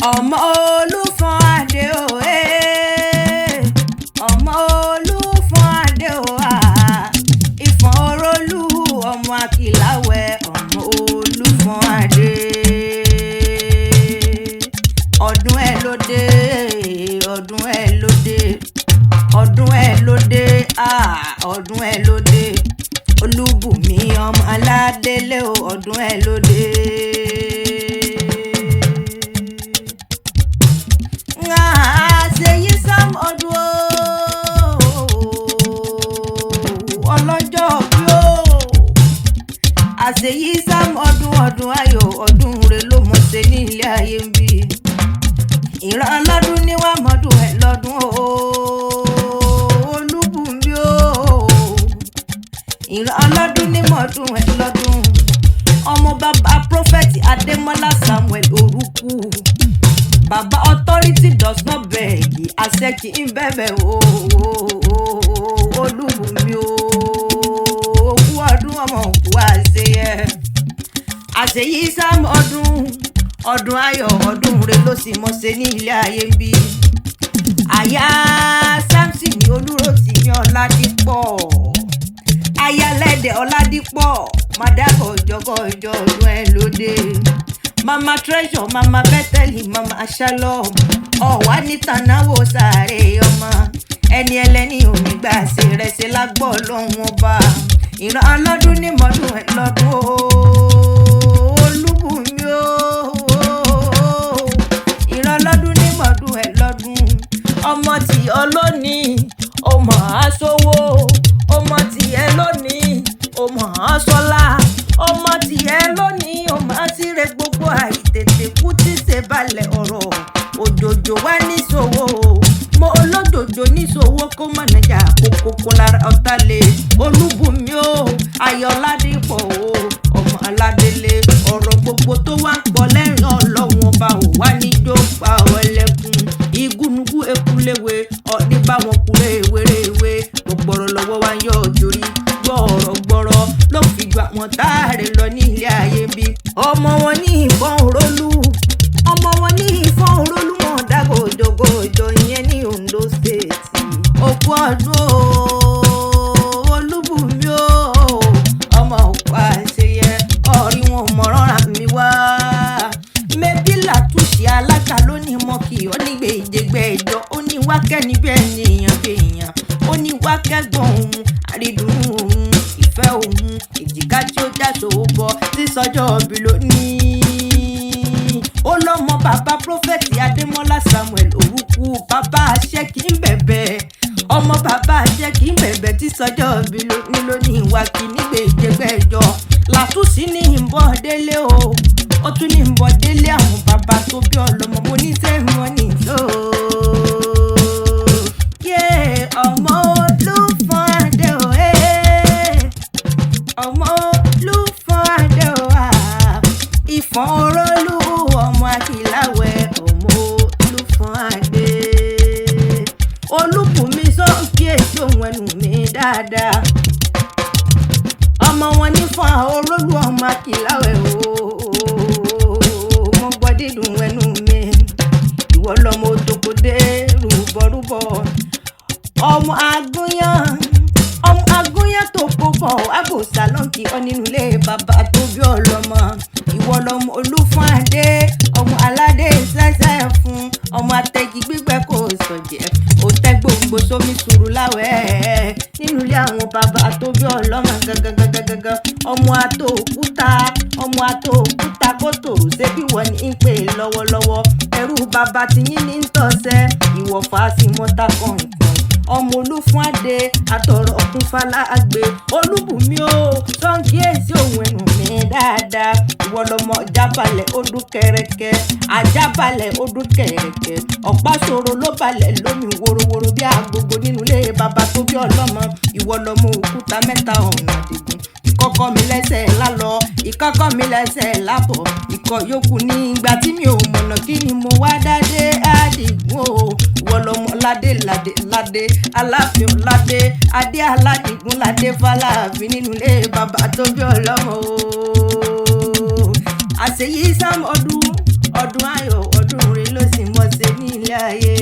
Ọmọ Olúfọ̀n Adé o eh. Ọmọ Olúfọ̀n Adé o ah. Ìfọ̀n Orólù ọmọ Akìláwẹ̀, ọmọ Olúfọ̀n Adé. Ọdún ẹ ló dé, ọdún ẹ ló dé, ọdún ẹ ló dé ah, ọdún ẹ ló dé. Olúbùnmi ọmọ Aládélé o, ọdún ẹ ló dé. Àṣeyí sam ọdún o, ọlọ́jọ́ bí o. Àṣeyí sam ọdún, ọdún ayọ̀, ọdún rẹ ló mọ̀ ṣe ní ilé ayé ń bí. Ìran lọ́dún ní wàá mọ́dún ẹ̀ lọ́dún o, Olúbùnmi o. Ìran lọ́dún ní mọ́dún ẹ̀ lọ́dún. Ọmọ bàbá Prophet Adémọ́lá Samuel Orúkú. Bàbá authority does not beg, àṣẹ kì í bẹ̀bẹ̀ o, Olúbùnmi o. Òkú ọdún ọmọ òkú àṣeyẹ. Àṣeyí sam ọdún, ọdún ayọ̀, ọdún rẹ ló sì mọ̀ ṣe ní ilé ayé ń bí. Àyà Samson ní Olúrótìmí Ọládípọ̀. Ayálẹ́dẹ̀ Ọládípọ̀, Màdàbọ̀ jọgọ́jọ ọdún ẹ lóde. Mama Treasure, Mama Bethel, Mama Shalom. Ọ̀wá ní Tànáwó sáré ọmọ. Ẹni ẹlẹ́ni ò ní gbà ṣe rẹ̀ ṣe lágbọ́ lọ́hùn ọba. Ìran ọlọ́dún ní mọ́dún ẹ̀ lọ́dún o, Olúbùnmi o. Ìran ọlọ́dún ní mọ́dún ẹ̀ lọ́dún. Ọmọ tí ọ lónìí, ó mọ̀ á sówó. Ọmọ tí ẹ lónìí, ó mọ̀ á sọ́lá. Ọmọ tí ẹ lónìí, ó mọ̀ á síre gbogbo àìtètè kú tí ṣe balẹ̀ ọ̀rọ̀. Òjòjò wá níṣòwò. Mo olójòjò níṣòwò kó mọ̀ nàjà kókókó lára ọ̀tá lè. Olúbùnmi o, Ayọ̀ládípọ̀ o, ọmọ Aládélé. Ọ̀rọ̀ gbogbo tó wá ń pọ̀ lẹ́rìn Ọlọ́run ọba ò wá níjó pa ọ́ ẹlẹ́kùn. Igúnnugú ekuléwe, ọ̀ní bá wọn kúrè wéréwé. Gbọ̀gbọ̀rọ̀ lọ́wọ́ wa ń yọ òjòrí. Gbọ̀rọ̀gbọ̀rọ̀ ló fi ju àwọn táàrè lọ ní ilé ayé bí. Ọmọ wọn ní ìbọn òrólù. Ọmọ wọn ní ìfọ́n òrólù mọ̀ dágòjògòjò ìyẹn ní Ondo State. Òkú ọdún o, Olúbùnmi o, ọmọ òkú àṣeyẹ, ọ̀rí wọn ò mọ̀ràn rà mí wá. Mẹ́bí làtúnṣe alága lónìí mọ́ kí ó ní gbèjègbè ìjọ, ó ní wákẹ́ níbẹ̀ ni èèyàn bí èèyàn, ó ní wákẹ́gbọ̀n òun, àrídùnnú òun, ìfẹ́ òun, èjìká tí ó jáṣọ ó bọ sísọjọ́ ọbí lónìí. Ó lọ́mọ bàbá Prophet Adémọ́lá Samuel Orúkú, bàbá àṣẹ kì í bẹ̀bẹ̀. Ọmọ bàbá àṣẹ kì í bẹ̀bẹ̀ tí sọjọ́ ọbí lónìí lónìí wá kí ní gbèjègbè ìjọ. Làtúnṣí ní ìbọn délé o, ó tún ní ìbọn délé àwọn bàbá tó bí ọlọ́mọ mo ní sẹ́mọ́nì tó. Yé ọmọ Olúfọ̀n Adé o, eh. Ọmọ Olúfọ̀n Adé o, ah. Ìfọ̀n Orólù ọmọ Akìláwẹ̀, ọmọ Olúfọ̀n Adé. Olúbùnmi sọ́ǹkì èso òun ẹnu mi dáadáa. Ọmọ wọn ní fún Orólù ọmọ Akìláwẹ̀ o. Mo gbọ́ dídùn ẹnu mi. Ìwọ lọmọ òtòkòdé rúbọrúbọ. Ọmọ agúnyán, ọmọ agúnyán tó kó bọ̀ àbòsà lọ́nkì ọ nínú ilé bàbá tó bí ọlọ́mọ. Ìwọ lọmọ Olúfọ̀n Adé, ọmọ aládé ṣẹ́ṣẹ́ fún, ọmọ atẹ́gi gbígbẹ́ kò sọ̀jẹ̀. Òtẹ́ gbòǹgbò sómi sùúrù láwẹ̀ nínú ilé àwọn bàbá tó bí ọlọ́mọ gangan. Ọmọ ató òkúta, ọmọ ató òkúta kó tòrò ṣé bí wọ́n ní ń pè lọ́wọ́lọ́wọ́. Ẹrú bàbá tiyín ní ń tọ̀sẹ̀, ìwọ̀fà sì mọ́ta kọ̀ọ̀kan. Ọmọ Olúfọ̀n Adé, àtọ̀rọ̀ ọ̀kún falágbé. Olúbùnmi o, sọ́ǹkì èsì òun ẹnu mi dáadáa. Ìwọ lọmọ jábalẹ̀ ó dún kẹrẹkẹ, àjábalẹ̀ ó dún kẹrẹkẹ. Ọ̀pá ṣòro ló balẹ̀ lómi worowóró bí agogo nínú ilé bàbá tó bí ọlọ́mọ. Ìwọ lọmọ òkúta mẹ́ta ọ̀nà àdìgún. Ìkọ́kọ́ mi lẹ́sẹ̀ lálọ, ìkọ́kọ́ mi lẹ́sẹ̀ lábọ̀. Ìkọ̀ yòókù ní ìgbà tí mi ò mọ̀nà kí ni mo wá dádé àdìgún o. Ìwọ lọmọ ládé ládé ládé, aláàfin ládé, adé aládìgún ládé fáláàfin nínú ilé bàbá tó bí ọlọ́mọ o. Àṣeyí sam ọdún, ọdún ayọ̀. Dídùn rẹ̀ ló sì mọ̀ ṣe ní ilé ayé.